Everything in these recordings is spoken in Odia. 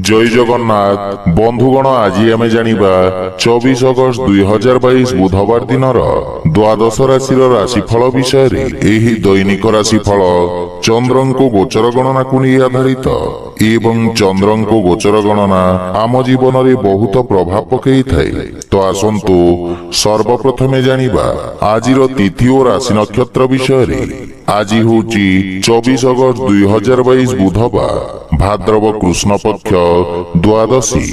ଜୟ ଜଗନ୍ନାଥ ବନ୍ଧୁଗଣ, ଆଜି ଆମେ ଜାଣିବା 24 ଅଗଷ୍ଟ 2022 ବୁଧବାର ଦିନର ଦ୍ୱାଦଶ ରାଶିର ରାଶିଫଳ ବିଷୟରେ। ଏହି ଦୈନିକ ରାଶିଫଳ ଚନ୍ଦ୍ରଙ୍କ ଗୋଚର ଗଣନାକୁ ନେଇ ଆଧାରିତ ଏବଂ ଚନ୍ଦ୍ରଙ୍କ ଗୋଚର ଗଣନା ଆମ ଜୀବନରେ ବହୁତ ପ୍ରଭାବ ପକାଇଥାଏ। ତ ଆସନ୍ତୁ ସର୍ବପ୍ରଥମେ ଜାଣିବା ଆଜିର ତିଥି ଓ ରାଶି ନକ୍ଷତ୍ର ବିଷୟରେ। ଆଜି ହେଉଛି 24 ଅଗଷ୍ଟ 2022 ବୁଧବାର, ଭାଦ୍ରବ କୃଷ୍ଣ ପକ୍ଷ ଦ୍ୱାଦଶୀ,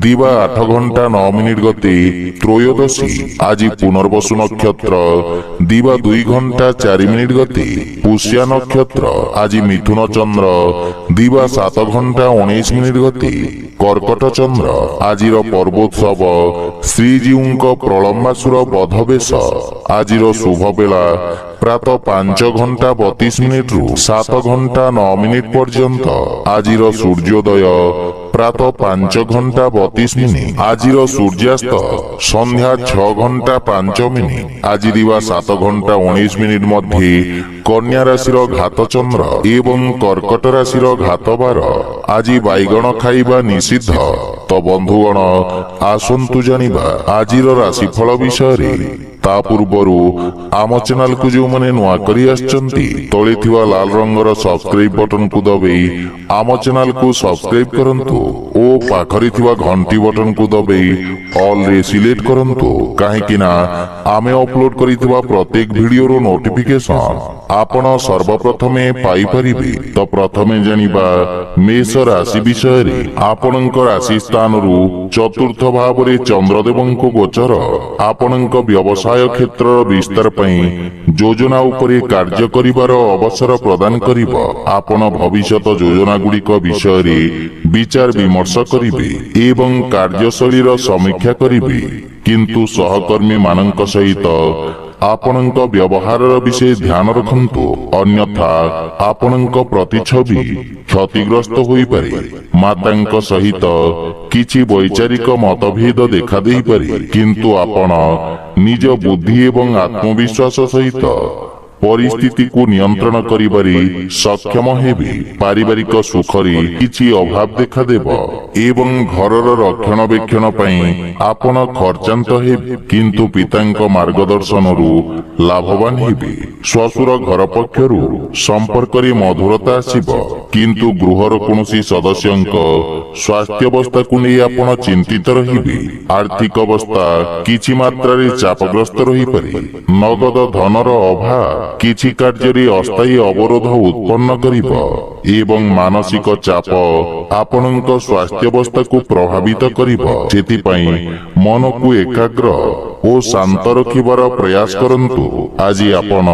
ଦିବା 8 ଘଣ୍ଟା 9 ମିନିଟ ଗତେ ତ୍ରୟୋଦଶୀ। ଆଜି ପୁନର୍ବସୁ ନକ୍ଷତ୍ର, ଦିବା 2 ଘଣ୍ଟା 4 ମିନିଟ ଗତେ ପୁଷ୍ୟା ନକ୍ଷତ୍ର। ଆଜି ମିଥୁନ ଚନ୍ଦ୍ର, ଦିବା 7 ଘଣ୍ଟା 19 ମିନିଟ ଗତେ କର୍କଟ ଚନ୍ଦ୍ର। ଆଜିର ପର୍ବୋତ୍ସବ ଶ୍ରୀଜୀଉଙ୍କ ପ୍ରଳମ୍ବାସୁର ବଧ ବେଶ। ଆଜିର ଶୁଭ ବେଳା ପ୍ରାତଃ 5 ଘଣ୍ଟା 32 ମିନିଟରୁ 7 ଘଣ୍ଟା 9 ମିନିଟ ପର୍ଯ୍ୟନ୍ତ। ଆଜିର ସୂର୍ଯ୍ୟୋଦୟ ପ୍ରାତଃ 5 ଘଣ୍ଟା 32 ମିନିଟ। ଆଜିର ସୂର୍ଯ୍ୟାସ୍ତ ସନ୍ଧ୍ୟା 6 ଘଣ୍ଟା 5 ମିନିଟ। ଆଜି ଦିବା 7 ଘଣ୍ଟା 19 ମିନିଟ ମଧ୍ୟେ କନ୍ୟା ରାଶିର ଘାତଚନ୍ଦ୍ର ଏବଂ କର୍କଟ ରାଶିର ଘାତବାର। ଆଜି ବାଇଗଣ ଖାଇବା ନିଷିଦ୍ଧ। ତ ବନ୍ଧୁଗଣ, ଆସନ୍ତୁ ଜାଣିବା ଆଜିର ରାଶିଫଳ ବିଷୟରେ। ତା ପୂର୍ବରୁ ଆମ ଚ୍ୟାନେଲକୁ ଯେଉଁମାନେ ନୂଆ କରି ଆସିଛନ୍ତି, ତଳେ ଥିବା ଲାଲ ରଙ୍ଗର ସବସ୍କ୍ରାଇବ ବଟନକୁ ଦବେଇ ଆମ ଚ୍ୟାନେଲକୁ ସବସ୍କ୍ରାଇବ କରନ୍ତୁ ଓ ପାଖରେ ଥିବା ଘଣ୍ଟି ବଟନକୁ ଦବେଇ ଅଲରେ ସିଲେକ୍ଟ କରନ୍ତୁ, କାହିଁକି ନା ଆମେ ଅପଲୋଡ କରିଥିବା ପ୍ରତ୍ୟେକ ଭିଡିଓର ନୋଟିଫିକେସନ ଆପଣ ସର୍ବପ୍ରଥମେ ପାଇପାରିବେ। ତ ପ୍ରଥମେ ଜାଣିବା ମେଷ ରାଶି ବିଷୟରେ। ଆପଣଙ୍କ ରାଶି ସ୍ଥାନରୁ ଚତୁର୍ଥ ଭାବରେ ଚନ୍ଦ୍ରଦେବଙ୍କ ଗୋଚର ଆପଣଙ୍କ ବ୍ୟବସାୟ କ୍ଷେତ୍ରର ବିସ୍ତାର ପାଇଁ ଯୋଜନା ଉପରେ କାର୍ଯ୍ୟ କରିବାର ଅବସର ପ୍ରଦାନ କରିବ। ଆପଣ ଭବିଷ୍ୟତ ଯୋଜନା ଗୁଡ଼ିକ ବିଷୟରେ ବିଚାର ବିମର୍ଶ କରିବେ ଏବଂ କାର୍ଯ୍ୟଶୈଳୀର ସମୀକ୍ଷା କରିବେ। କିନ୍ତୁ ସହକର୍ମୀ ମାନଙ୍କ ସହିତ ଆପଣଙ୍କ ବ୍ୟବହାରର ବିଷୟ ଧ୍ୟାନ ରଖନ୍ତୁ, ଅନ୍ୟଥା ଆପଣଙ୍କ ପ୍ରତିଛବି କ୍ଷତିଗ୍ରସ୍ତ ହୋଇପାରେ। ମାତାଙ୍କ ସହିତ କିଛି ବୈଚାରିକ ମତଭେଦ ଦେଖାଦେଇପାରେ, କିନ୍ତୁ ଆପଣ ନିଜ ବୁଦ୍ଧି ଏବଂ ଆତ୍ମବିଶ୍ୱାସ ସହିତ ପରିସ୍ଥିତିକୁ ନିୟନ୍ତ୍ରଣ କରିବାରେ ସକ୍ଷମ ହେବେ। ପାରିବାରିକ ସୁଖରେ କିଛି ଅଭାବ ଦେଖାଦେବ ଏବଂ ଘରର ରକ୍ଷଣାବେକ୍ଷଣ ପାଇଁ ଆପଣ ଖର୍ଚ୍ଚାନ୍ତ ହେବେ, କିନ୍ତୁ ପିତାଙ୍କ ମାର୍ଗଦର୍ଶନରୁ ଲାଭବାନ ହେବେ। ଶ୍ୱଶୁର ଘର ପକ୍ଷରୁ ସମ୍ପର୍କରେ ମଧୁରତା ଆସିବ, କିନ୍ତୁ ଗୃହର କୌଣସି ସଦସ୍ୟଙ୍କ ସ୍ୱାସ୍ଥ୍ୟାବସ୍ଥାକୁ ନେଇ ଆପଣ ଚିନ୍ତିତ ରହିବେ। ଆର୍ଥିକ ଅବସ୍ଥା କିଛି ମାତ୍ରାରେ ଚାପଗ୍ରସ୍ତ ରହିପାରେ। ନଗଦ ଧନର ଅଭାବ କିଛି କାର୍ଯ୍ୟରେ ଅସ୍ଥାୟୀ ଅବରୋଧ ଉତ୍ପନ୍ନ କରିବ ଏବଂ ମାନସିକ ଚାପ ଆପଣଙ୍କ ସ୍ୱାସ୍ଥ୍ୟାବସ୍ଥାକୁ ପ୍ରଭାବିତ କରିବ। ସେଥିପାଇଁ ମନକୁ ଏକାଗ୍ର ଓ ଶାନ୍ତ ରଖିବାର ପ୍ରୟାସ କରନ୍ତୁ। ଆଜି ଆପଣ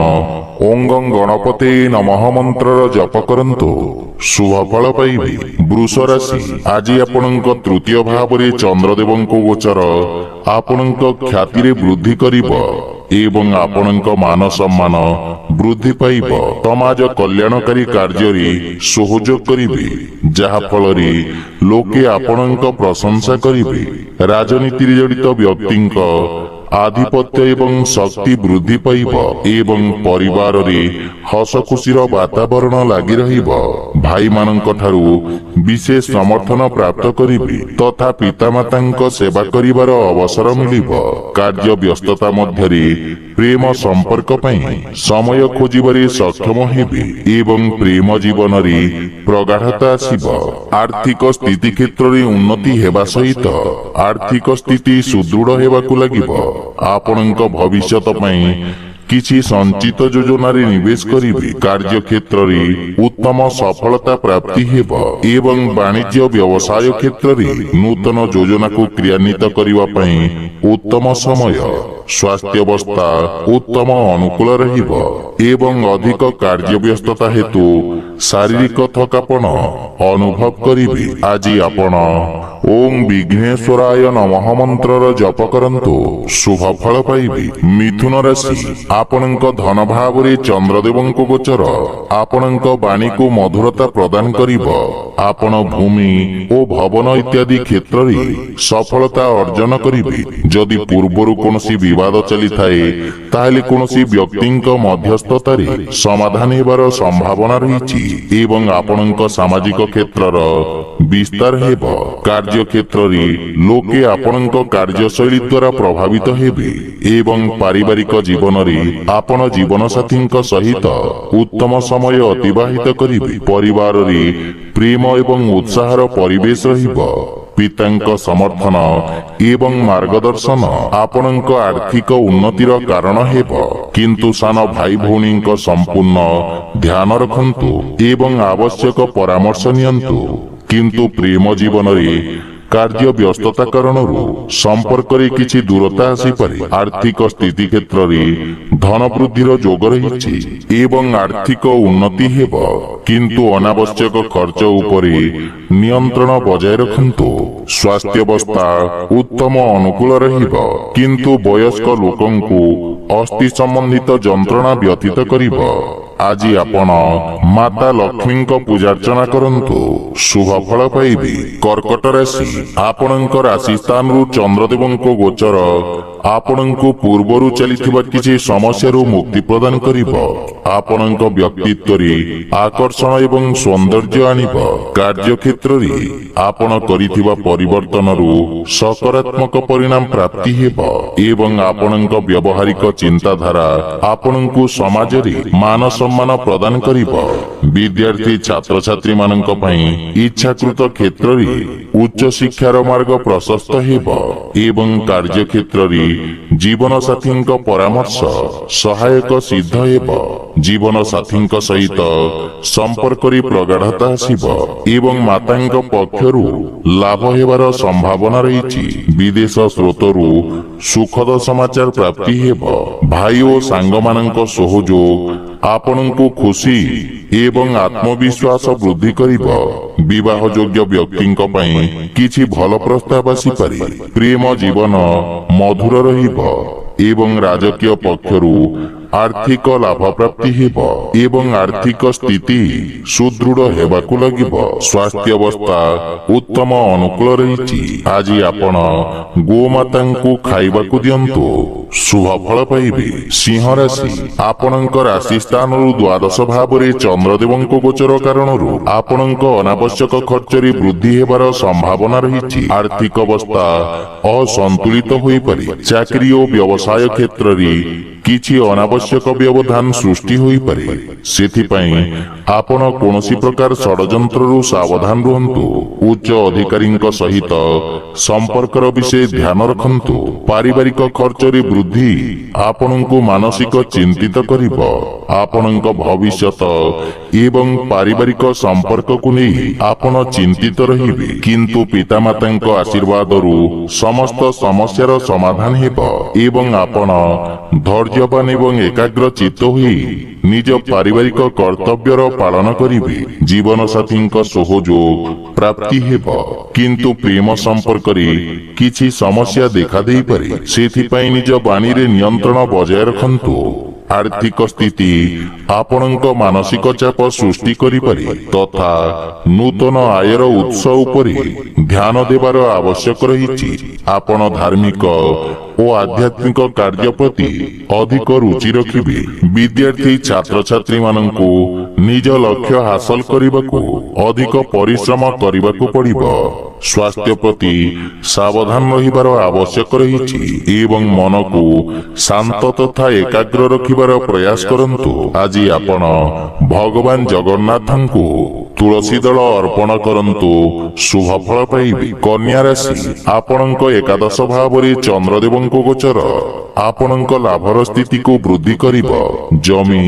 ଓଁ ଗଂ ଗଣପତି ନମଃ ମନ୍ତ୍ରର ଜପ କରନ୍ତୁ, ଶୁଭ ଫଳ ପାଇବେ। ବୃଷ ରାଶି, ଆଜି ଆପଣଙ୍କ ତୃତୀୟ ଭାବରେ ଚନ୍ଦ୍ରଦେବଙ୍କ ଗୋଚର ଆପଣଙ୍କ ଖ୍ୟାତିରେ ବୃଦ୍ଧି କରିବ ଏବଂ ଆପଣଙ୍କ ମାନ ସମ୍ମାନ ବୃଦ୍ଧି ପାଇବ। ସମାଜ କଲ୍ୟାଣକାରୀ କାର୍ଯ୍ୟରେ ସହଯୋଗ କରିବେ, ଯାହା ଫଳରେ ଲୋକେ ଆପଣଙ୍କ ପ୍ରଶଂସା କରିବେ। ରାଜନୀତିରେ ଜଡ଼ିତ ବ୍ୟକ୍ତିଙ୍କ ଆଧିପତ୍ୟ ଏବଂ ଶକ୍ତି ବୃଦ୍ଧି ପାଇବ ଏବଂ ପରିବାରରେ ହସ ଖୁସିର ବାତାବରଣ ଲାଗି ରହିବ। ଭାଇମାନଙ୍କ ଠାରୁ ବିଶେଷ ସମର୍ଥନ ପ୍ରାପ୍ତ କରିବେ ତଥା ପିତାମାତାଙ୍କ ସେବା କରିବାର ଅବସର ମିଳିବ। କାର୍ଯ୍ୟ ବ୍ୟସ୍ତତା ମଧ୍ୟରେ ପ୍ରେମ ସମ୍ପର୍କ ପାଇଁ ସମୟ ଖୋଜିବାରେ ସକ୍ଷମ ହେବେ ଏବଂ ପ୍ରେମ ଜୀବନରେ ପ୍ରଗାଢ଼ତା ଆସିବ। ଆର୍ଥିକ ସ୍ଥିତି କ୍ଷେତ୍ରରେ ଉନ୍ନତି ହେବା ସହିତ ଆର୍ଥିକ ସ୍ଥିତି ସୁଦୃଢ଼ ହେବାକୁ ଲାଗିବ। ଆପଣଙ୍କ ଭବିଷ୍ୟତ ପାଇଁ କିଛି ସଞ୍ଚିତ ଯୋଜନାରେ ନିବେଶ କରିବେ। କାର୍ଯ୍ୟକ୍ଷେତ୍ରରେ ଉତ୍ତମ ସଫଳତା ପ୍ରାପ୍ତି ହେବ ଏବଂ ବାଣିଜ୍ୟ ବ୍ୟବସାୟ କ୍ଷେତ୍ରରେ ନୂତନ ଯୋଜନାକୁ କ୍ରିୟାନ୍ୱିତ କରିବା ପାଇଁ ଉତ୍ତମ ସମୟ। ସ୍ୱାସ୍ଥ୍ୟାବସ୍ଥା ଉତ୍ତମ ଅନୁକୂଳ ରହିବ ଏବଂ ଅଧିକ କାର୍ଯ୍ୟବ୍ୟସ୍ତତା ହେତୁ ଶାରୀରିକ ଥକାପଣ ଅନୁଭବ କରିବେ। ଆଜି ଆପଣ ଓಂ ବିଘ୍ନେଶ୍ୱରାୟ ନମଃ ମନ୍ତ୍ରର ଜପ କରନ୍ତୁ, ଶୁଭ ଫଳ ପାଇବେ। ମିଥୁନ ରାଶି, ଆପଣଙ୍କ ଧନ ଭାବରେ ଚନ୍ଦ୍ରଦେବଙ୍କ ଗୋଚର ଆପଣଙ୍କ ବାଣୀକୁ ମଧୁରତା ପ୍ରଦାନ କରିବ। ଆପଣ ଭୂମି ଓ ଭବନ ଇତ୍ୟାଦି କ୍ଷେତ୍ରରେ ସଫଳତା ଅର୍ଜନ କରିବେ। ଯଦି ପୂର୍ବରୁ କୌଣସି ବିବାଦ ବିବାଦ ଚାଲିଥାଏ, ତାହେଲେ କୌଣସି ବ୍ୟକ୍ତିଙ୍କ ମଧ୍ୟସ୍ଥତାରେ ସମାଧାନ ହେବାର ସମ୍ଭାବନା ରହିଛି ଏବଂ ଆପଣଙ୍କ ସାମାଜିକ କ୍ଷେତ୍ରର ବିସ୍ତାର ହେବ। କାର୍ଯ୍ୟକ୍ଷେତ୍ରରେ ଲୋକେ ଆପଣଙ୍କ କାର୍ଯ୍ୟଶୈଳୀ ଦ୍ୱାରା ପ୍ରଭାବିତ ହେବେ ଏବଂ ପାରିବାରିକ ଜୀବନରେ ଆପଣ ଜୀବନସାଥୀଙ୍କ ସହିତ ଉତ୍ତମ ସମୟ ଅତିବାହିତ କରିବେ। ପରିବାରରେ ପ୍ରେମ ଏବଂ ଉତ୍ସାହର ପରିବେଶ ରହିବ। ପିତାଙ୍କ ସମର୍ଥନ ଏବଂ ମାର୍ଗଦର୍ଶନ ଆପଣଙ୍କ ଆର୍ଥିକ ଉନ୍ନତିର କାରଣ ହେବ। କିନ୍ତୁ ସାନ ଭାଇ ଭଉଣୀଙ୍କ ସମ୍ପୂର୍ଣ୍ଣ ଧ୍ୟାନ ରଖନ୍ତୁ ଏବଂ ଆବଶ୍ୟକ ପରାମର୍ଶ ନିଅନ୍ତୁ। କିନ୍ତୁ ପ୍ରେମ ଜୀବନରେ କାର୍ଯ୍ୟ ବ୍ୟସ୍ତତା କାରଣରୁ ସମ୍ପର୍କରେ କିଛି ଦୂରତା ଆସିପାରେ। ଆର୍ଥିକ ସ୍ଥିତି କ୍ଷେତ୍ରରେ ଧନ ବୃଦ୍ଧିର ଯୋଗ ରହିଛି ଏବଂ ଆର୍ଥିକ ଉନ୍ନତି ହେବ। କିନ୍ତୁ ଅନାବଶ୍ୟକ ଖର୍ଚ୍ଚ ଉପରେ ନିୟନ୍ତ୍ରଣ ବଜାୟ ରଖନ୍ତୁ। ସ୍ୱାସ୍ଥ୍ୟାବସ୍ଥା ଉତ୍ତମ ଅନୁକୂଳ ରହିବ, କିନ୍ତୁ ବୟସ୍କ ଲୋକଙ୍କୁ ଅସ୍ଥି ସମ୍ବନ୍ଧିତ ଯନ୍ତ୍ରଣା ବ୍ୟଥିତ କରିବ। ଆଜି ଆପଣ ମାତା ଲକ୍ଷ୍ମୀଙ୍କ ପୂଜାର୍ଚ୍ଚନା କରନ୍ତୁ, ଶୁଭ ଫଳ ପାଇବେ। କର୍କଟ ରାଶି, ଆପଣଙ୍କ ରାଶି ସ୍ଥାନରୁ ଚନ୍ଦ୍ରଦେବଙ୍କ ଗୋଚର ଆପଣଙ୍କୁ ପୂର୍ବରୁ ଚାଲିଥିବା କିଛି ସମସ୍ୟାରୁ ମୁକ୍ତି ପ୍ରଦାନ କରିବ। ଆପଣଙ୍କ ବ୍ୟକ୍ତିତ୍ୱରେ ଆକର୍ଷଣ ଏବଂ ସୌନ୍ଦର୍ଯ୍ୟ ଆଣିବ। କାର୍ଯ୍ୟକ୍ଷେତ୍ରରେ ଆପଣ କରିଥିବା ପରିବର୍ତ୍ତନରୁ ସକାରାତ୍ମକ ପରିଣାମ ପ୍ରାପ୍ତି ହେବ ଏବଂ ଆପଣଙ୍କ ବ୍ୟବହାରିକ ଚିନ୍ତାଧାରା ଆପଣଙ୍କୁ ସମାଜରେ ମାନ ସମ୍ମାନ ପ୍ରଦାନ କରିବ। ବିଦ୍ୟାର୍ଥୀ ଛାତ୍ରଛାତ୍ରୀମାନଙ୍କ ପାଇଁ ଇଚ୍ଛାକୃତ କ୍ଷେତ୍ରରେ ଉଚ୍ଚ ଶିକ୍ଷାର ମାର୍ଗ ପ୍ରଶସ୍ତ ହେବ ଏବଂ କାର୍ଯ୍ୟକ୍ଷେତ୍ରରେ ଜୀବନସାଥୀଙ୍କ ପରାମର୍ଶ ସହାୟକ ସିଦ୍ଧ ହେବ। ଜୀବନସାଥୀଙ୍କ ସହିତ ସମ୍ପର୍କରେ ପ୍ରଗାଢ଼ତା ଆସିବ ଏବଂ ମାତାଙ୍କ ପକ୍ଷରୁ ଲାଭ ହେବାର ସମ୍ଭାବନା ରହିଛି। ବିଦେଶ ସ୍ରୋତରୁ ସୁଖଦ ସମାଚାର ପ୍ରାପ୍ତି ହେବ। ଭାଇ ଓ ସାଙ୍ଗମାନଙ୍କ ସହଯୋଗ ଆପଣଙ୍କୁ ଖୁସି ଏବଂ ଆତ୍ମବିଶ୍ୱାସ ବୃଦ୍ଧି କରିବ। ବିବାହ ଯୋଗ୍ୟ ବ୍ୟକ୍ତିଙ୍କ ପାଇଁ କିଛି ଭଲ ପ୍ରସ୍ତାବ ଆସିପାରେ। ପ୍ରେମ ଜୀବନ ମଧୁର ରହିବ ଏବଂ ରାଜକୀୟ ପକ୍ଷରୁ ଆର୍ଥିକ ଲାଭ ପ୍ରାପ୍ତି ହେବ ଏବଂ ଆର୍ଥିକ ସ୍ଥିତି ସୁଦୃଢ଼ ହେବାକୁ ଲାଗିବ। ସ୍ୱାସ୍ଥ୍ୟାବସ୍ଥା ଉତ୍ତମ ଅନୁକୂଳ ରହିଛି। ଆଜି ଆପଣ ଗୋମାତାଙ୍କୁ ଖାଇବାକୁ ଦିଅନ୍ତୁ, ଶୁଭ ଫଳ ପାଇବେ। ସିଂହ ରାଶି, ଆପଣଙ୍କ ରାଶି ସ୍ଥାନରୁ ଦ୍ୱାଦଶ ଭାବରେ ଚନ୍ଦ୍ରଦେବଙ୍କ ଗୋଚର କାରଣରୁ ଆପଣଙ୍କ ଅନାବଶ୍ୟକ ଖର୍ଚ୍ଚରେ ବୃଦ୍ଧି ହେବାର ସମ୍ଭାବନା ରହିଛି। ଆର୍ଥିକ ଅବସ୍ଥା ଅସନ୍ତୁଳିତ ହୋଇପାରେ। ଚାକିରି ଓ ବ୍ୟବସାୟ କ୍ଷେତ୍ରରେ କିଛି ଅନାବଶ୍ୟକ ବ୍ୟବଧାନ ସୃଷ୍ଟି ହୋଇପାରେ। ସେଥିପାଇଁ ଆପଣ କୌଣସି ପ୍ରକାର ଷଡ଼ଯନ୍ତ୍ରରୁ ସାବଧାନ ରୁହନ୍ତୁ। ଉଚ୍ଚ ଅଧିକାରୀଙ୍କ ସହିତ ସମ୍ପର୍କର ବିଷୟ ଧ୍ୟାନ ରଖନ୍ତୁ। ପାରିବାରିକ ଖର୍ଚ୍ଚରେ ବୃଦ୍ଧି ଆପଣଙ୍କୁ ମାନସିକ ଚିନ୍ତିତ କରିବ। ଆପଣଙ୍କ ଭବିଷ୍ୟତ ଏବଂ ପାରିବାରିକ ସମ୍ପର୍କକୁ ନେଇ ଆପଣ ଚିନ୍ତିତ ରହିବେ। କିନ୍ତୁ ପିତାମାତାଙ୍କ ଆଶୀର୍ବାଦରୁ ସମସ୍ତ ସମସ୍ୟାର ସମାଧାନ ହେବ ଏବଂ ଆପଣ ଧୈର୍ଯ୍ୟବାନ ଏବଂ ଏକାଗ୍ର ଚିତ୍ତ ହୋଇ ନିଜ ପାରିବାରିକ କର୍ତ୍ତବ୍ୟର ପାଳନ କରିବେ। ଜୀବନସାଥୀଙ୍କ ସହଯୋଗ ପ୍ରାପ୍ତି ହେବ, କିନ୍ତୁ ପ୍ରେମ ସମ୍ପର୍କରେ କିଛି ସମସ୍ୟା ଦେଖା ଦେଇପାରେ। ସେଥିପାଇଁ ନିଜ ବାଣୀରେ ନିୟନ୍ତ୍ରଣ ବଜାୟ ରଖନ୍ତୁ। ଆର୍ଥିକ ସ୍ଥିତି ଆପଣଙ୍କ ମାନସିକ ଚାପ ସୃଷ୍ଟି କରିପାରେ ତଥା ନୂତନ ଆୟର ଉତ୍ସ ଉପରେ ଧ୍ୟାନ ଦେବାର ଆବଶ୍ୟକ ରହିଛି। ଆପଣ ଧାର୍ମିକ ଓ ଆଧ୍ୟାତ୍ମିକ କାର୍ଯ୍ୟ ପ୍ରତି ଅଧିକ ରୁଚି ରଖିବେ। ବିଦ୍ୟାର୍ଥୀ ଛାତ୍ରଛାତ୍ରୀମାନଙ୍କୁ ନିଜ ଲକ୍ଷ୍ୟ ହାସଲ କରିବାକୁ ଅଧିକ ପରିଶ୍ରମ କରିବାକୁ ପଡ଼ିବ। ସ୍ୱାସ୍ଥ୍ୟ ପ୍ରତି ସାବଧାନ ରହିବାର ଆବଶ୍ୟକ ରହିଛି ଏବଂ ମନକୁ ଶାନ୍ତ ତଥା ଏକାଗ୍ର ରଖିବାର ପ୍ରୟାସ କରନ୍ତୁ। ଆଜି ଆପଣ ଭଗବାନ ଜଗନ୍ନାଥଙ୍କୁ ତୁଳସୀ ଦଳ ଅର୍ପଣ କରନ୍ତୁ, ଶୁଭ ଫଳ ପାଇବେ। କନ୍ୟା ରାଶି, ଆପଣଙ୍କ ଏକାଦଶ ଭାବରେ ଚନ୍ଦ୍ରଦେବଙ୍କ ଗୋଚର ଆପଣଙ୍କ ଲାଭର ସ୍ଥିତିକୁ ବୃଦ୍ଧି କରିବ। ଜମି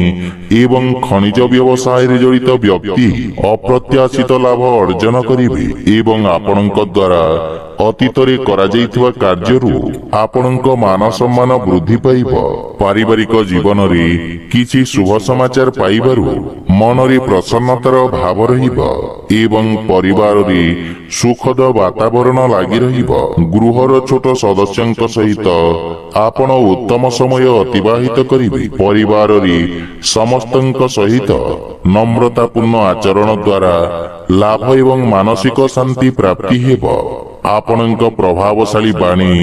ଏବଂ ଖଣିଜ ବ୍ୟବସାୟରେ ଜଡ଼ିତ ବ୍ୟକ୍ତି ଅପ୍ରତ୍ୟାଶିତ ଲାଭ ଅର୍ଜନ କରିବେ ଏବଂ ଆପଣଙ୍କ ଦ୍ୱାରା ଅତୀତରେ କରାଯାଇଥିବା କାର୍ଯ୍ୟରୁ ଆପଣଙ୍କ ମାନ ସମ୍ମାନ ବୃଦ୍ଧି ପାଇବ। ପାରିବାରିକ ଜୀବନରେ କିଛି ଶୁଭ ସମାଚାର ପାଇବାରୁ ମନରେ ପ୍ରସନ୍ନତାର ଭାବ ରହିବ ଏବଂ ପରିବାରରେ ସୁଖଦ ବାତାବରଣ ଲାଗି ରହିବ। ଗୃହର ଛୋଟ ସଦସ୍ୟଙ୍କ ସହିତ ଆପଣ ଉତ୍ତମ ସମୟ ଅତିବାହିତ କରିବେ। ପରିବାରରେ ସମସ୍ତଙ୍କ ସହିତ ନମ୍ରତାପୂର୍ଣ୍ଣ ଆଚରଣ ଦ୍ୱାରା ଲାଭ ଏବଂ ମାନସିକ ଶାନ୍ତି ପ୍ରାପ୍ତି ହେବ। ଆପଣଙ୍କ ପ୍ରଭାବଶାଳୀ ବାଣୀ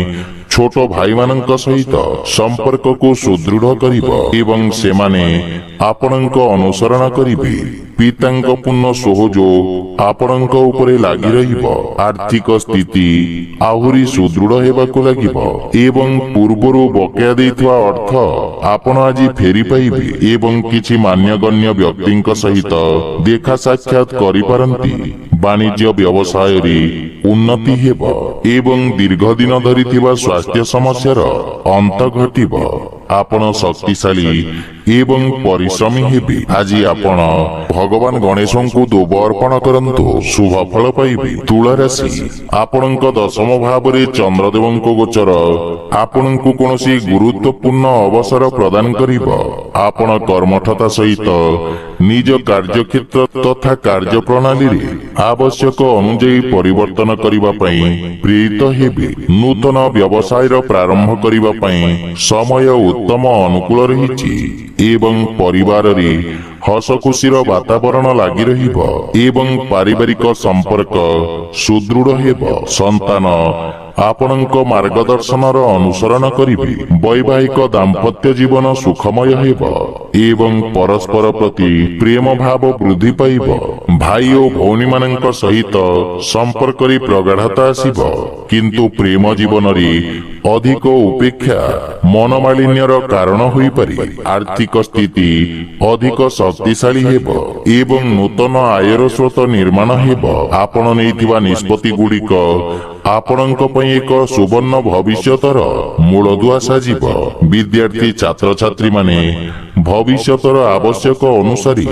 ଛୋଟ ଭାଇମାନଙ୍କ ସହିତ ସମ୍ପର୍କକୁ ସୁଦୃଢ଼ କରିବ ଏବଂ ସେମାନେ ଆପଣଙ୍କ ଅନୁସରଣ କରିବେ। ପିତାଙ୍କ ପୂର୍ଣ୍ଣ ସହଯୋଗ ଆପଣଙ୍କ ଉପରେ ଲାଗି ରହିବ। ଆର୍ଥିକ ସ୍ଥିତି ଆହୁରି ସୁଦୃଢ଼ ହେବାକୁ ଲାଗିବ ଏବଂ ପୂର୍ବରୁ ବକେୟା ଦେଇଥିବା ଅର୍ଥ ଆପଣ ଆଜି ଫେରି ପାଇବେ ଏବଂ କିଛି ମାନ୍ୟଗଣ୍ୟ ବ୍ୟକ୍ତିଙ୍କ ସହିତ ଦେଖା ସାକ୍ଷାତ କରିପାରନ୍ତି। ବାଣିଜ୍ୟ ବ୍ୟବସାୟରେ ଉନ୍ନତି ହେବ ଏବଂ ଦୀର୍ଘ ଦିନ ଧରି ଥିବା ସ୍ୱାସ୍ଥ୍ୟ ସମସ୍ୟାର ଅନ୍ତ ଘଟିବ। ଆପଣ ଶକ୍ତିଶାଳୀ ଏବଂ ପରିଶ୍ରମୀ ହେବେ। ଆଜି ଆପଣ ଭଗବାନ ଗଣେଶଙ୍କୁ ଦୁବ ଅର୍ପଣ କରନ୍ତୁ, ଶୁଭ ଫଳ ପାଇବେ। ତୁଳା ରାଶି, ଆପଣଙ୍କ ଦଶମ ଭାବରେ ଚନ୍ଦ୍ରଦେବଙ୍କ ଗୋଚର ଆପଣଙ୍କୁ କୌଣସି ଗୁରୁତ୍ୱପୂର୍ଣ୍ଣ ଅବସର ପ୍ରଦାନ କରିବ। ଆପଣ କର୍ମଠତା ସହିତ ନିଜ କାର୍ଯ୍ୟକ୍ଷେତ୍ର ତଥା କାର୍ଯ୍ୟ ପ୍ରଣାଳୀରେ ଆବଶ୍ୟକ ଅନୁଯାୟୀ ପରିବର୍ତ୍ତନ କରିବା ପାଇଁ ପ୍ରେରିତ ହେବେ। ନୂତନ ବ୍ୟବସାୟର ପ୍ରାରମ୍ଭ କରିବା ପାଇଁ ସମୟ ଉତ୍ତମ ଅନୁକୂଳ ରହିଛି ଏବଂ ପରିବାରରେ ହସ ଖୁସିର ବାତାବରଣ ଲାଗି ରହିବ ଏବଂ ପାରିବାରିକ ସମ୍ପର୍କ ସୁଦୃଢ଼ ହେବ। ସନ୍ତାନ ଆପଣଙ୍କ ମାର୍ଗଦର୍ଶନର ଅନୁସରଣ କରିବେ। ବୈବାହିକ ଦାମ୍ପତ୍ୟ ଜୀବନ ସୁଖମୟ ହେବ ଏବଂ ପରସ୍ପର ପ୍ରତି ପ୍ରେମ ଭାବ ବୃଦ୍ଧି ପାଇବ। ଭାଇ ଓ ଭଉଣୀମାନଙ୍କ ସହିତ ସମ୍ପର୍କରେ ପ୍ରଗାଢ଼ତା ଆସିବ, କିନ୍ତୁ ପ୍ରେମ ଜୀବନରେ ଅଧିକ ଉପେକ୍ଷା ମନମାଳିନ୍ୟର କାରଣ ହୋଇପାରେ। ଆର୍ଥିକ ସ୍ଥିତି ଅଧିକ ଶକ୍ତିଶାଳୀ ହେବ ଏବଂ ନୂତନ ଆୟର ସ୍ରୋତ ନିର୍ମାଣ ହେବ। ଆପଣ ନେଇଥିବା ନିଷ୍ପତ୍ତି ଗୁଡ଼ିକ ଆପଣଙ୍କ ପାଇଁ ଏକ ସୁବର୍ଣ୍ଣ ଭବିଷ୍ୟତର ମୂଳଦୁଆ ସାଜିବ। ବିଦ୍ୟାର୍ଥୀ ଛାତ୍ରଛାତ୍ରୀମାନେ ଭବିଷ୍ୟତର ଆବଶ୍ୟକ ଅନୁସାରେ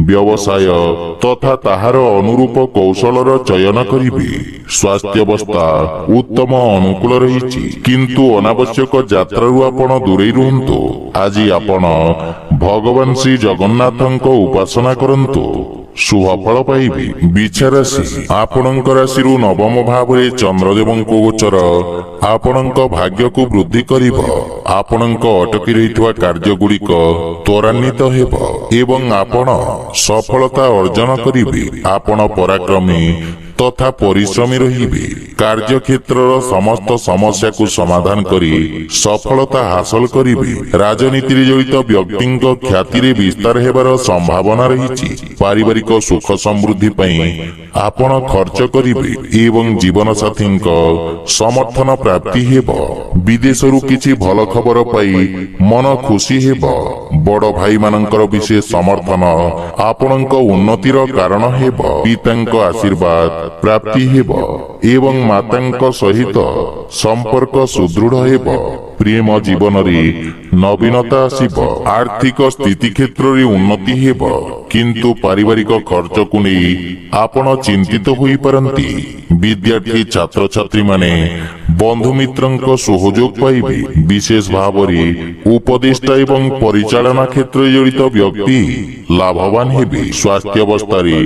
ବ୍ୟବସାୟ ତଥା ତାହାର ଅନୁରୂପ କୌଶଳର ଚୟନ କରିବେ। ସ୍ୱାସ୍ଥ୍ୟାବସ୍ଥା ଉତ୍ତମ ଅନୁକୂଳ ରହିଛି, କିନ୍ତୁ ଅନାବଶ୍ୟକ ଯାତ୍ରାରୁ ଆପଣ ଦୂରେଇ ରୁହନ୍ତୁ। ଆଜି ଆପଣ ଭଗବାନ ଶ୍ରୀ ଜଗନ୍ନାଥଙ୍କ ଉପାସନା କରନ୍ତୁ, ଶୁଭ ଫଳ ପାଇବେ। ବିଛା ରାଶି, ଆପଣଙ୍କ ରାଶିରୁ ନବମ ଭାବରେ ଚନ୍ଦ୍ରଦେବଙ୍କ ଗୋଚର ଆପଣଙ୍କ ଭାଗ୍ୟକୁ ବୃଦ୍ଧି କରିବ। ଆପଣଙ୍କ ଅଟକି ରହିଥିବା କାର୍ଯ୍ୟଗୁଡ଼ିକ ତ୍ୱରାନ୍ୱିତ ହେବ ଏବଂ ଆପଣ ସଫଳତା ଅର୍ଜନ କରିବେ। ଆପଣ ପରାକ୍ରମୀ ତଥା ପରିଶ୍ରମୀ ରହିବେ। କାର୍ଯ୍ୟକ୍ଷେତ୍ରର ସମସ୍ତ ସମସ୍ୟାକୁ ସମାଧାନ କରି ସଫଳତା ହାସଲ କରିବେ। ରାଜନୀତିରେ ଜଡ଼ିତ ବ୍ୟକ୍ତିଙ୍କ ଖ୍ୟାତିରେ ବିସ୍ତାର ହେବାର ସମ୍ଭାବନା ରହିଛି। ପାରିବାରିକ ସୁଖ ସମୃଦ୍ଧି ପାଇଁ ଆପଣ ଖର୍ଚ୍ଚ କରିବେ ଏବଂ ଜୀବନସାଥୀଙ୍କ ସମର୍ଥନ ପ୍ରାପ୍ତି ହେବ। ବିଦେଶରୁ କିଛି ଭଲ ଖବର ପାଇ ମନ ଖୁସି ହେବ। ବଡ଼ ଭାଇମାନଙ୍କର ବିଶେଷ ସମର୍ଥନ ଆପଣଙ୍କ ଉନ୍ନତିର କାରଣ ହେବ। ପିତାଙ୍କ ଆଶୀର୍ବାଦ ପ୍ରାପ୍ତି ହେବ ଏବଂ ମାତାଙ୍କ ସହିତ ସମ୍ପର୍କ ସୁଦୃଢ଼ ହେବ। ପ୍ରେମ ଜୀବନରେ ନବୀନତା ଆସିବ। ଆର୍ଥିକ ସ୍ଥିତି କ୍ଷେତ୍ରରେ ଉନ୍ନତି ହେବ, କିନ୍ତୁ ପାରିବାରିକ ଖର୍ଚ୍ଚକୁ ନେଇ ଆପଣ ଚିନ୍ତିତ ହୋଇପାରନ୍ତି। ବିଦ୍ୟାର୍ଥୀ ଛାତ୍ରଛାତ୍ରୀମାନେ ବନ୍ଧୁମିତ୍ରଙ୍କ ସହଯୋଗ ପାଇବେ। ବିଶେଷ ଭାବରେ ଉପଦେଷ୍ଟା ଏବଂ ପରିଚାଳନା କ୍ଷେତ୍ରରେ ଜଡ଼ିତ ବ୍ୟକ୍ତି ଲାଭବାନ ହେବେ। ସ୍ୱାସ୍ଥ୍ୟାବସ୍ଥାରେ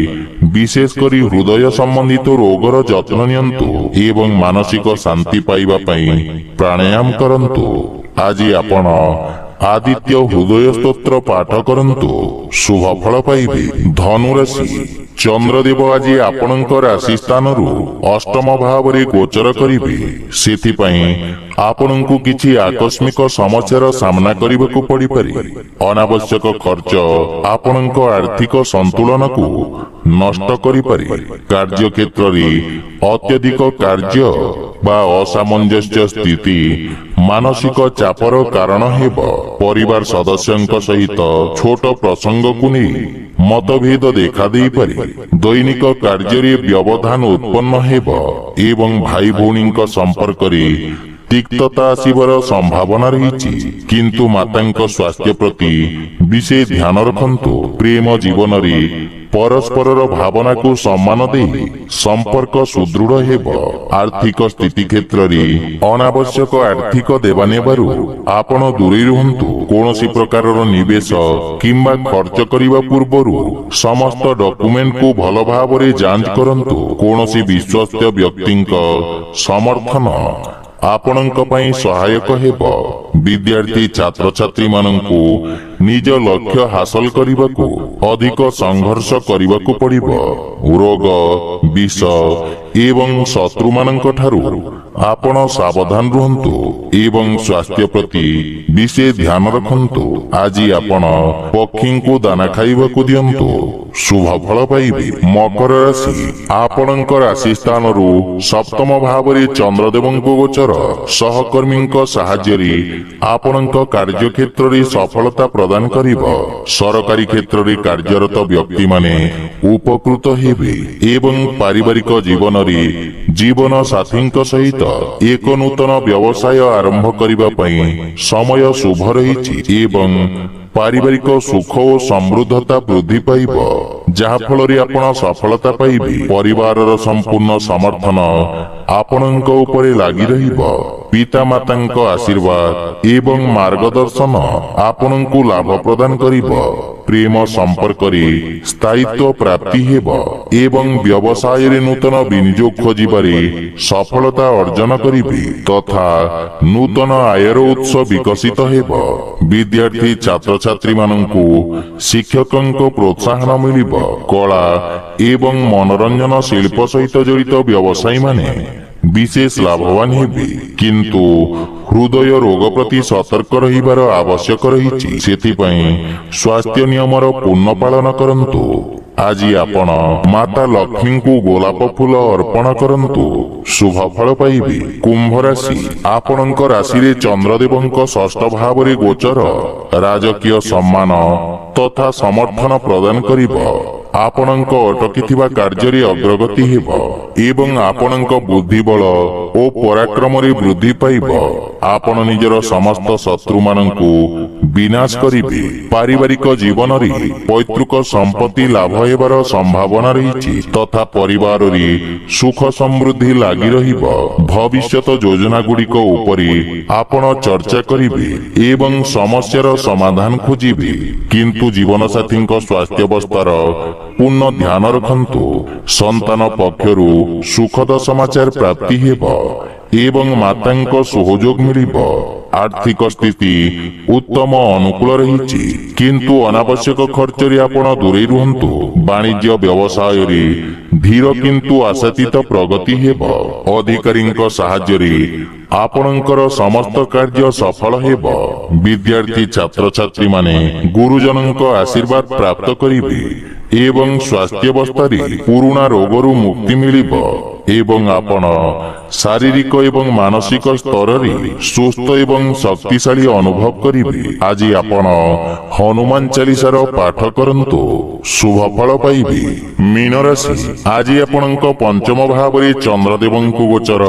ବିଶେଷ କରି ହୃଦୟ ସମ୍ବନ୍ଧିତ ରୋଗର ଯତ୍ନ ନିଅନ୍ତୁ ଏବଂ ମାନସିକ ଶାନ୍ତି ପାଇବା ପାଇଁ ପ୍ରାଣାୟାମ କରନ୍ତୁ। ଆଜି ଆପଣ ଆଦିତ୍ୟ ହୃଦୟ ସ୍ତୋତ୍ର ପାଠ କରନ୍ତୁ, ଶୁଭ ଫଳ ପାଇବେ। ଧନୁରାଶି, ଚନ୍ଦ୍ରଦେବ ଆଜି ଆପଣଙ୍କ ରାଶି ସ୍ଥାନରୁ ଅଷ୍ଟମ ଭାବରେ ଗୋଚର କରିବେ। ସେଥିପାଇଁ ଆପଣଙ୍କୁ କିଛି ଆକସ୍ମିକ ସମସ୍ୟାର ସାମ୍ନା କରିବାକୁ ପଡ଼ିପାରେ। ଅନାବଶ୍ୟକ ଖର୍ଚ୍ଚ ଆପଣଙ୍କ ଆର୍ଥିକ ସନ୍ତୁଳନକୁ ନଷ୍ଟ କରିପାରେ। କାର୍ଯ୍ୟକ୍ଷେତ୍ରରେ ଅତ୍ୟଧିକ କାର୍ଯ୍ୟ ବା ଅସାମଞ୍ଜସ୍ୟ ସ୍ଥିତି ମାନସିକ ଚାପର କାରଣ ହେବ। ପରିବାର ସଦସ୍ୟଙ୍କ ସହିତ ଛୋଟ ପ୍ରସଙ୍ଗକୁ ନେଇ ମତଭେଦ ଦେଖା ଦେଇପାରେ। ଦୈନିକ କାର୍ଯ୍ୟରେ ବ୍ୟବଧାନ ଉତ୍ପନ୍ନ ହେବ ଏବଂ ଭାଇ ଭଉଣୀଙ୍କ ସମ୍ପର୍କରେ ତିକ୍ତତା ଆସିବାର ସମ୍ଭାବନା ରହିଛି, କିନ୍ତୁ ମାତାଙ୍କ ସ୍ୱାସ୍ଥ୍ୟ ପ୍ରତି ବିଶେଷ ଧ୍ୟାନ ରଖନ୍ତୁ। ପ୍ରେମ ଜୀବନରେ ପରସ୍ପରର ଭାବନାକୁ ସମ୍ମାନ ଦେଇ ସମ୍ପର୍କ ସୁଦୃଢ଼ ହେବ। ଆର୍ଥିକ ସ୍ଥିତି କ୍ଷେତ୍ରରେ ଅନାବଶ୍ୟକ ଆର୍ଥିକ ଦେବା ନେବାରୁ ଆପଣ ଦୂରେଇ ରୁହନ୍ତୁ। କୌଣସି ପ୍ରକାରର ନିବେଶ କିମ୍ବା ଖର୍ଚ୍ଚ କରିବା ପୂର୍ବରୁ ସମସ୍ତ ଡକୁମେଣ୍ଟକୁ ଭଲ ଭାବରେ ଯାଞ୍ଚ କରନ୍ତୁ। କୌଣସି ବିଶ୍ୱସ୍ତ ବ୍ୟକ୍ତିଙ୍କ ସମର୍ଥନ ଆପଣଙ୍କ ପାଇଁ ସହାୟକ ହେବ। ବିଦ୍ୟାର୍ଥୀ ଛାତ୍ରଛାତ୍ରୀମାନଙ୍କୁ ନିଜ ଲକ୍ଷ୍ୟ ହାସଲ କରିବାକୁ ଅଧିକ ସଂଘର୍ଷ କରିବାକୁ ପଡ଼ିବ। ରୋଗ, ବିଷ ଏବଂ ଶତ୍ରୁମାନଙ୍କ ଠାରୁ ଆପଣ ସାବଧାନ ରୁହନ୍ତୁ ଏବଂ ସ୍ୱାସ୍ଥ୍ୟ ପ୍ରତି ବିଶେଷ ଧ୍ୟାନ ରଖନ୍ତୁ। ଆଜି ଆପଣ ପକ୍ଷୀଙ୍କୁ ଦାନା ଖାଇବାକୁ ଦିଅନ୍ତୁ, ଶୁଭ ଫଳ ପାଇବେ। ମକର ରାଶି, ଆପଣଙ୍କ ରାଶି ସ୍ଥାନରୁ ସପ୍ତମ ଭାବରେ ଚନ୍ଦ୍ରଦେବଙ୍କ ଗୋଚର ସହକର୍ମୀଙ୍କ ସାହାଯ୍ୟରେ ଆପଣଙ୍କ କାର୍ଯ୍ୟକ୍ଷେତ୍ରରେ ସଫଳତା ପ୍ରଦାନ କରିବ। ସରକାରୀ କ୍ଷେତ୍ରରେ କାର୍ଯ୍ୟରତ ବ୍ୟକ୍ତିମାନେ ଉପକୃତ ହେବେ ଏବଂ ପାରିବାରିକ ଜୀବନରେ ଜୀବନ ସାଥୀଙ୍କ ସହିତ ଏକ ନୂତନ ବ୍ୟବସାୟ ଆରମ୍ଭ କରିବା ପାଇଁ ସମୟ ଶୁଭ ରହିଛି ଏବଂ ପାରିବାରିକ ସୁଖ ଓ ସମୃଦ୍ଧତା ବୃଦ୍ଧି ପାଇବ, ଯାହା ଫଳରେ ଆପଣ ସଫଳତା ପାଇବେ। ପରିବାରର ସମ୍ପୂର୍ଣ୍ଣ ସମର୍ଥନ ଆପଣଙ୍କ ଉପରେ ଲାଗି ରହିବ। ପିତାମାତାଙ୍କ ଆଶୀର୍ବାଦ ଏବଂ ମାର୍ଗଦର୍ଶନ ଆପଣଙ୍କୁ ଲାଭ ପ୍ରଦାନ କରିବ। ପ୍ରେମ ସମ୍ପର୍କରେ ସ୍ଥାୟିତ୍ୱ ପ୍ରାପ୍ତି ହେବ ଏବଂ ବ୍ୟବସାୟରେ ନୂତନ ବିନିଯୋଗ ଖୋଜିବାରେ ସଫଳତା ଅର୍ଜନ କରିବେ ତଥା ନୂତନ ଆୟର ଉତ୍ସ ବିକଶିତ ହେବ। ବିଦ୍ୟାର୍ଥୀ ଛାତ୍ରଛାତ୍ରୀମାନଙ୍କୁ ଶିକ୍ଷକଙ୍କ ପ୍ରୋତ୍ସାହନ ମିଳିବ। କଳା ଏବଂ ମନୋରଞ୍ଜନ ଶିଳ୍ପ ସହିତ ଜଡ଼ିତ ବ୍ୟବସାୟୀମାନେ ବିଶେଷ ଲାଭବାନ ହେବେ, କିନ୍ତୁ ହୃଦୟ ରୋଗ ପ୍ରତି ସତର୍କ ରହିବାର ଆବଶ୍ୟକ ରହିଛି। ସେଥିପାଇଁ ସ୍ୱାସ୍ଥ୍ୟ ନିୟମର ପୂର୍ଣ୍ଣ ପାଳନ କରନ୍ତୁ। ଆଜି ଆପଣ ମାତା ଲକ୍ଷ୍ମୀଙ୍କୁ ଗୋଲାପ ଫୁଲ ଅର୍ପଣ କରନ୍ତୁ, ଶୁଭ ଫଳ ପାଇବେ। କୁମ୍ଭ ରାଶି, ଆପଣଙ୍କ ରାଶିରେ ଚନ୍ଦ୍ରଦେବଙ୍କ ଷଷ୍ଠ ଭାବରେ ଗୋଚର ରାଜକୀୟ ସମ୍ମାନ ତଥା ସମର୍ଥନ ପ୍ରଦାନ କରିବ। ଆପଣଙ୍କ ଅଟକିଥିବା କାର୍ଯ୍ୟରେ ଅଗ୍ରଗତି ହେବ ଏବଂ ଆପଣଙ୍କ ବୁଦ୍ଧିବଳ ଓ ପରାକ୍ରମରେ ବୃଦ୍ଧି ପାଇବ। ଆପଣ ନିଜର ସମସ୍ତ ଶତ୍ରୁମାନଙ୍କୁ ବିନାଶ କରିବେ। ପାରିବାରିକ ଜୀବନରେ ପୈତୃକ ସମ୍ପତ୍ତି ଲାଭ ହେବାର ସମ୍ଭାବନା ରହିଛି ତଥା ପରିବାରରେ ସୁଖ ସମୃଦ୍ଧି ଲାଗି ରହିବ। ଭବିଷ୍ୟତ ଯୋଜନା ଗୁଡ଼ିକ ଉପରେ ଆପଣ ଚର୍ଚ୍ଚା କରିବେ ଏବଂ ସମସ୍ୟାର ସମାଧାନ ଖୋଜିବେ, କିନ୍ତୁ ଜୀବନସାଥୀଙ୍କ ସ୍ୱାସ୍ଥ୍ୟାବସ୍ଥାର ପୂର୍ଣ୍ଣ ଧ୍ୟାନ ରଖନ୍ତୁ। ସନ୍ତାନ ପକ୍ଷରୁ ସୁଖଦ ସମାଚାର ପ୍ରାପ୍ତି ହେବ ଏବଂ ମାତାଙ୍କ ସହଯୋଗ ମିଳିବ। ଆର୍ଥିକ ସ୍ଥିତି ଉତ୍ତମ ଅନୁକୂଳ ରହିଛି, କିନ୍ତୁ ଅନାବଶ୍ୟକ ଖର୍ଚ୍ଚରେ ଆପଣ ଦୂରେଇ ରୁହନ୍ତୁ। ବାଣିଜ୍ୟ ବ୍ୟବସାୟରେ ଧୀର କିନ୍ତୁ ଆଶାତୀତ ପ୍ରଗତି ହେବ। ଅଧିକାରୀଙ୍କ ସାହାଯ୍ୟରେ ଆପଣଙ୍କର ସମସ୍ତ କାର୍ଯ୍ୟ ସଫଳ ହେବ। ବିଦ୍ୟାର୍ଥୀ ଛାତ୍ରଛାତ୍ରୀମାନେ ଗୁରୁଜନଙ୍କ ଆଶୀର୍ବାଦ ପ୍ରାପ୍ତ କରିବେ ଏବଂ ସ୍ୱାସ୍ଥ୍ୟାବସ୍ଥାରେ ପୁରୁଣା ରୋଗରୁ ମୁକ୍ତି ମିଳିବ ଏବଂ ଆପଣ ଶାରୀରିକ ଏବଂ ମାନସିକ ସ୍ତରରେ ସୁସ୍ଥ ଏବଂ ଶକ୍ତିଶାଳୀ ଅନୁଭବ କରିବେ। ଆଜି ଆପଣ ହନୁମାନ ଚାଳିଶାର ପାଠ କରନ୍ତୁ, ଶୁଭ ଫଳ ପାଇବେ। ମୀନ ରାଶି, ଆଜି ଆପଣଙ୍କ ପଞ୍ଚମ ଭାବରେ ଚନ୍ଦ୍ରଦେବଙ୍କୁ ଗୋଚର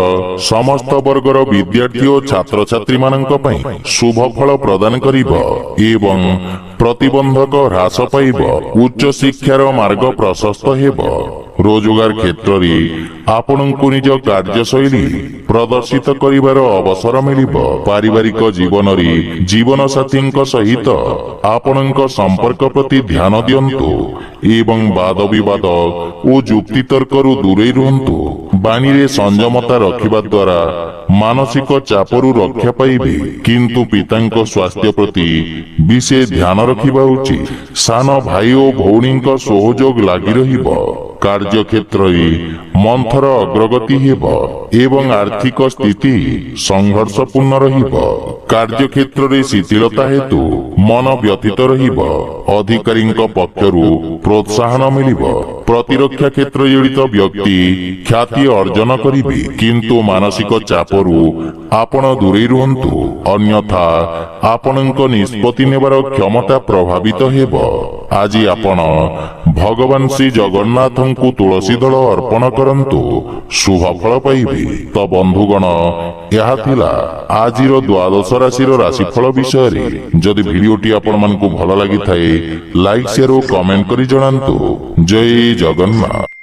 ସମସ୍ତ ବର୍ଗର ବିଦ୍ୟାର୍ଥୀ ଓ ଛାତ୍ରଛାତ୍ରୀମାନଙ୍କ ପାଇଁ ଶୁଭ ଫଳ ପ୍ରଦାନ କରିବ ଏବଂ ପ୍ରତିବନ୍ଧକ ହ୍ରାସ ପାଇବ। ଉଚ୍ଚ ଶିକ୍ଷାର ମାର୍ଗ ପ୍ରଶସ୍ତ ହେବ। ରୋଜଗାର କ୍ଷେତ୍ରରେ ଆପଣଙ୍କୁ ନିଜ କାର୍ଯ୍ୟଶୈଳୀ ପ୍ରଦର୍ଶିତ କରିବାର ଅବସର ମିଳିବ। ପାରିବାରିକ ଜୀବନରେ ଜୀବନସାଥୀଙ୍କ ସହିତ ଆପଣଙ୍କ ସମ୍ପର୍କ ପ୍ରତି ଧ୍ୟାନ ଦିଅନ୍ତୁ ଏବଂ ବାଦ ବିବାଦ ଓ ଯୁକ୍ତିତର୍କରୁ ଦୂରେଇ ରୁହନ୍ତୁ। ବାଣୀରେ ସଂଯମତା ରଖିବା ଦ୍ୱାରା ମାନସିକ ଚାପରୁ ରକ୍ଷା ପାଇବେ, କିନ୍ତୁ ପିତାଙ୍କ ସ୍ୱାସ୍ଥ୍ୟ ପ୍ରତି ବିଶେଷ ଧ୍ୟାନ ରଖିବା ଉଚିତ। ସାନ ଭାଇ ଓ ଭଉଣୀଙ୍କ ସହଯୋଗ ଲାଗି ରହିବ। କାର୍ଯ୍ୟକ୍ଷେତ୍ରରେ ମନ୍ଥର ଅଗ୍ରଗତି ହେବ ଏବଂ ଆର୍ଥିକ ସ୍ଥିତି ସଂଘର୍ଷପୂର୍ଣ୍ଣ ରହିବ। କାର୍ଯ୍ୟକ୍ଷେତ୍ରରେ ଶିଥିଳତା ହେତୁ ମନ ବ୍ୟଥିତ ରହିବ। ଅଧିକାରୀଙ୍କ ପକ୍ଷରୁ ପ୍ରୋତ୍ସାହନ ମିଳିବ। ପ୍ରତିରକ୍ଷା କ୍ଷେତ୍ରରେ ଜଡ଼ିତ ବ୍ୟକ୍ତି ଖ୍ୟାତି ଅର୍ଜନ କରିବେ, କିନ୍ତୁ ମାନସିକ ଚାପରୁ ଆପଣ ଦୂରେଇ ରୁହନ୍ତୁ, ଅନ୍ୟଥା ଆପଣଙ୍କ ନିଷ୍ପତ୍ତି ନେବାର କ୍ଷମତା ପ୍ରଭାବିତ ହେବ। ଆଜି ଆପଣ ଭଗବାନ ଶ୍ରୀ ଜଗନ୍ନାଥଙ୍କୁ ତୁଳସୀ ଦଳ ଅର୍ପଣ କରନ୍ତୁ, ଶୁଭ ଫଳ ପାଇବେ। ତ ବନ୍ଧୁଗଣ, ଏହା ଥିଲା ଆଜିର ଦ୍ୱାଦଶ ରାଶିର ରାଶିଫଳ ବିଷୟରେ। ଯଦି ଭିଡିଓଟି ଆପଣମାନଙ୍କୁ ଭଲ ଲାଗିଥାଏ, ଲାଇକ୍, ସେୟାର ଓ କମେଣ୍ଟ କରି ଜଣାନ୍ତୁ। ଜୟ ଜଗନ୍ନାଥ।